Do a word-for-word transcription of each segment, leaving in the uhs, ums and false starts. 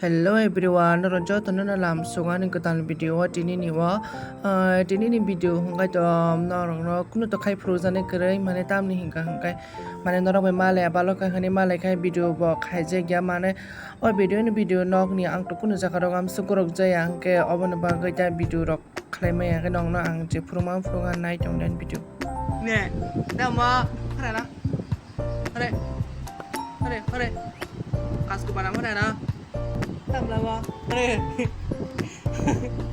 Hello everyone, norok jotono no lam sugo ani kwtal video o tinini o. Ah, tinini video hwnkhe to norokno kunu to khai phuru jani kwrwi, mane tamni hwnkha hwnkhe mane norok bai malaya balo khai hwnwi malai khai video bo khaijak ya, mane o video ni video nokni ang to kunu jaga rok amsuk gorok jaya hwnkhe oboni bagwi ta video rok khlai maya hwnkhe nokno ang je phuruma phurunga nai tong den video. Ne, tamo, hara na. Hare, hare, hare. Kasku bana hare na. Tamla ba. Hare.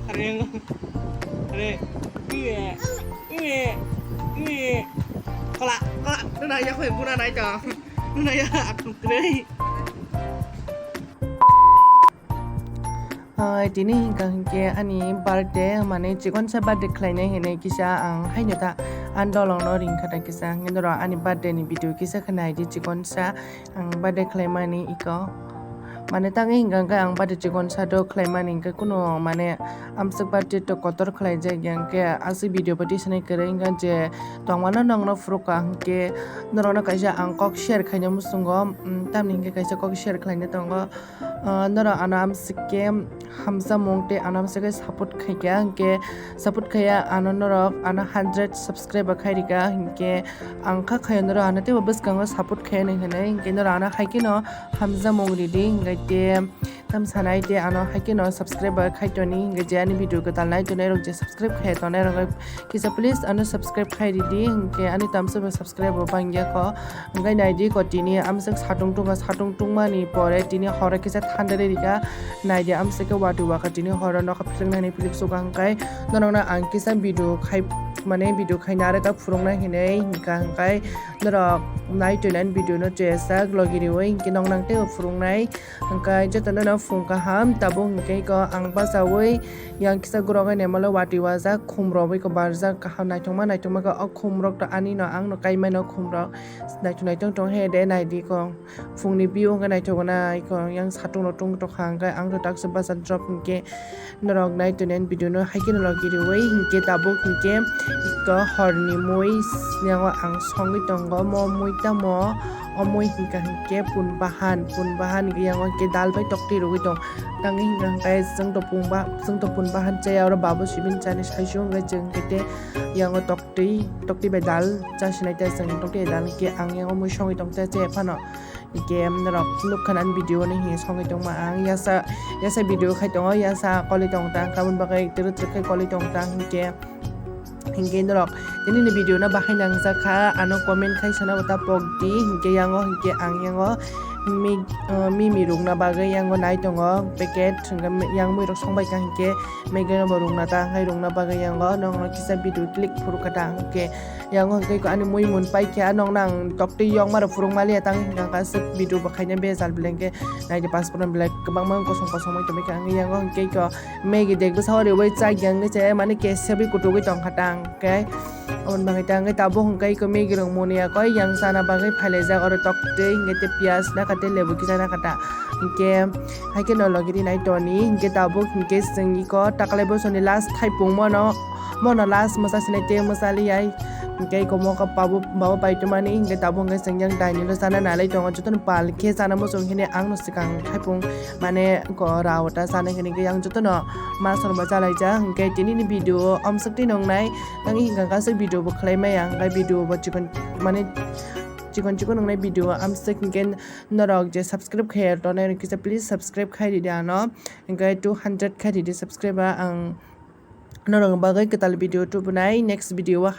Hare ngo. Hare. Iye. Iye. Iye. Kola, kola. Nuna ya koi buna nai to. Nuna ya aku krei. Ah, tini hwnkha hwnkhe ani birthday, mane chikonsa birthday khlainai hinwi kisa ang haino ta ani dolongno ringkha ta kisa, hwnkhe norok ani birthday ni video kisa khe naidi chikonsa ang birthday khlaimani iko. Mane tangwi hwnkha hwnkhe ang birthday chikonsa do khlaimani hwnkhe kuno mane amswk birthday to kotor khlaijak ya hwnkhe aswk video bo tisanai kwrwi hwnkha je tongmano nokno phurukha hwnkhe norokno kaisa ang kok share khaina muchungo, mm, tamni hwnkhe kaisa kok share khlaina tongo. Ah, norok ano amswk khe hamjakmung tei ano amswk khe support khaikha, hwnkhe support khaiya ano norok ano hundred subscriber khai rikha, hwnkhe ang kha khaio norok ano teibo bwskango support khainai hinwi, hwnkhe norok ano hai kheno hamjakmung ridi, hwnkhe tei tam sanai tei ano hai kheno subscriber khai toni, hwnkhe je ani video kwtal nai tonai rok je subscribe khai tonai rok kisa please ano subscribe khai ridi, hwnkhe ani tamsa bo subscribe bo bangya kho. Hwnkhe naidi ko tini amswk satung tungkha, satung tungmani pore tini horo kisa thandari rikha. Naidi amswk khe watwi wakha tini horo nokha philwknani philwk suka hwnkhe norokno ang kisa video khai mane video khaina aro ta phuruknai hinwi hwnkha hwnkhe norok nai tonani video no chesak logi riwi hwnkhe noknang teibo phuruknai. Hwnkhe jotono no phung kaham tabuk hwnkhe ko ang bachaui yang kisa gorok bai naimalo watwi wajak khum rogwi ko barjak kaham naithokma naithokma khe o khum rok to ani no ang no kaimano khum rok naithok naithok tong he de naidi ko phungni view hwnkhe naithok nai ko yang satung rok tung tokha hwnkhe ang to taksa bacha drop hwnkhe norok nai tonwi video no hai kheno logi riwi hwnkhe tabuk hwnkhe ko horni mui yango ang songwi tongo mo mui tamo. O mui hwnkha hwnkhe pun bahan, pun bahan hwnkhe yango hwnkhe dal bai toktwi rwgwi tong. Tangwi hwnkha hwnkhe chwng to pun ba-, chwng to pun bahan chaya oro babo sibini chani saichung hwnkhe chwng hwnkhe tei yango toktwi, toktwi bai dal chasinai tei chwng toktwi bai dal hwnkhe ang yango mui songwi tong chaya phano. Hwnkhe norok nukha nani video no hwnwi songwi tongma ang yasa, yasa video khai tongo, yasa kolwi tong tang, aboni bagwi twrwk twrwk khai kolwi tong tang hwnkhe. Hwnkhe norok nini video no bahai nangjak kha, ano comment khai sana ta pok di, hwnkhe yango hwnkhe ang yango mi-, ah, mimi rukna bagwi yango nai tongo packet, hwnkhe yang mui rok songbai kha hwnkhe Maggie no bo rukna ta, hwnkhe rukna bagwi yango nokno kisa video click phuru kha ta, hwnkhe yango hwnkhe ani mui mun pai kha nokno ang toktwi yokma rok phuruk maliya tang hwnkha aswk video bo khaina bejal belai hwnkhe naidi passport no belai kwbangma kosong kosong bai tongwi kha, hwnkhe yango hwnkhe ko Maggie dek bwsa o riwi chak yang ni che mani kesebwi kutukwi tong kha tang khe. Aboni bagwi tang khe tabuk hwnkhe iko Maggie rok moni ya koi yang chana bagwi phailaijak oro toktwi hwnkhe tei piyaj nakha tei lebu kisa nakha ta hwnkhe haikhe no logi rinai toni hwnkhe tabuk hwnkhe chwng iko taklai bosoni last thaipung mono mono last mwsa sinai tei mwsa liyai hwnkhe iko mokha babo babo pai tongmani hwnkhe tabuk hwnkhe chwng yang daini no chana nalai tongo jotono pal khe chana muchung hini ang no swkang thaipung mane ko rao ta chana hini hwnkhe yang jotono. Ma sorba chalaijak hwnkhe tinini video o amswk twi nongnai. Tangwi hwnkha kaisa video bo khlai maya hwnkhe video bo chikon mane chikon chikon nongnai video o amswk hwnkhe norok je subscribe khaiya tongnai rok kisa please subscribe khai ridi ano hwnkhe two hundred khai ridi subscriber ang norok bagwi kwtal video tubunai next video o hai